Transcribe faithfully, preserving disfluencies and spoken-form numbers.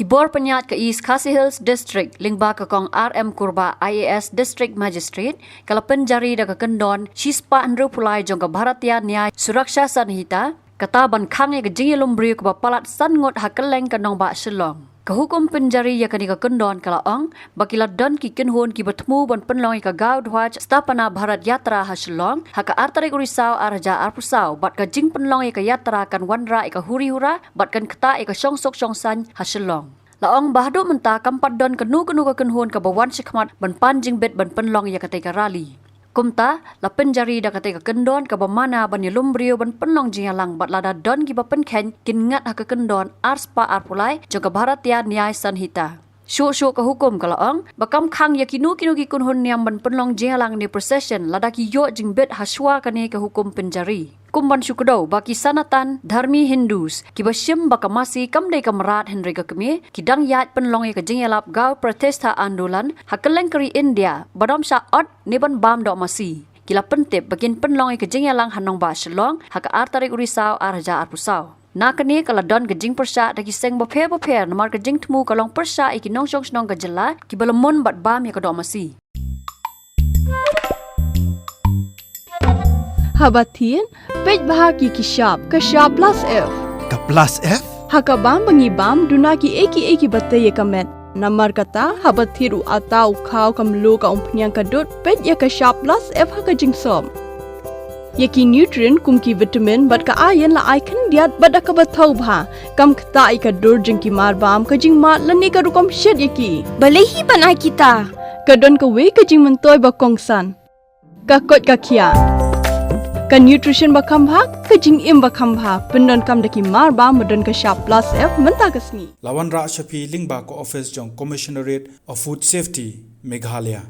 Bor pynïaid ka East Khasi Hills District lyngba ka Kong R M Kurbah, I A S District Magistrate, ka la pynjari da ka kyndon shispah hynriewphew lai jong ka Bharatiya Nyay Suraksha Sanhita, kata ban khang ïa ka jingïalum briew kaba palat san ngut ha kylleng ka nongbah Shillong. Ka hukum pynjari ïa kane ka kyndon ka la ong ba ki la don ki kynhun kiba thmu ban pynlong ïa ka Gau Dhwaj Sthapana Bharat Yatra ha Shillong ha ka ar tarik u Risaw ar hajar arphew saw, bad ka jingpynlong ïa ka yatra kan wanrah ïa ka huri hura bad kan ktah ïa ka shongsuk shongsaiñ ha Shillong. La ong ba haduh mynta kam pat don kano kano ka kynhun kaba wan shakhmat ban pan jingbit ban pynlong ïa katei ka rally. Kumta, la pynjari da katei ka kyndon kaba mana ban ïalum briew ban pynlong jingïalang, bad lada don kiba pynkheiñ, kin ngat ha ka kyndon arspah arphew lai jong ka Bharatiya Nyay Sanhita. Shuh shuh ka hukum ka la ong ba kam khang ïa kino kino ki kynhun niam ban pynlong jingïalang ne procession lada ki ïoh jingbit ha shuwa kane ka hukum pynjari. Kum ban shu kdew ba ki Sanatan Dharmi Hindus kiba shim ba ka masi kam dei ka mrad hynrei ka kmie, ki dang ïaid pynlong ïa ka jingïalap Gau Pratishtha Andolan ha kylleng ka ri India, ba dom shah ot ne ban bam doh masi. Ki la pyntip ba kin pynlong ïa ka jingïalang ha nongbah Shillong ha ka ar tarik u Risaw ar hajar arphew saw. Na kane ka la don ka jingpyrshah da ki seng bapher bapher namar ka jingthmu ka long pyrshah ïa ki nongshong shnong ka jylla kiba la mon bad bam ïa ka doh masi. Haba thied, peit bha ki ki shap, ka shap plus F. Ka plus F? Ha ka bam ba ngi bam, duna ki ei ki ei kiba tei ïa ka met. Namar kata, haba thied u atta u khaw ka mluh ka umphniang ka dud, peit ïa ka shap plus F ha ka jingsop. Ïa ki nutrient kum ki vitamin bad ka iron la ai khyndiat bad da kaba thaw bha. Kam ktah ïa ka dur jong ki mar bam, ka jingmad lane ka rukom shet ïa ki. Balei hi ban ai kita? Ka don kawei ka jingmyntoi ba kongsan. Ka koit ka khiah. Ka nutrition ba kham bha, ka jingim ba kham bha. Pyndonkam da ki mar bam ba don ka shap plus F mynta ka sngi. La wanrah sha phi lyngba ka office jong Commissionerate of Food Safety, Meghalaya.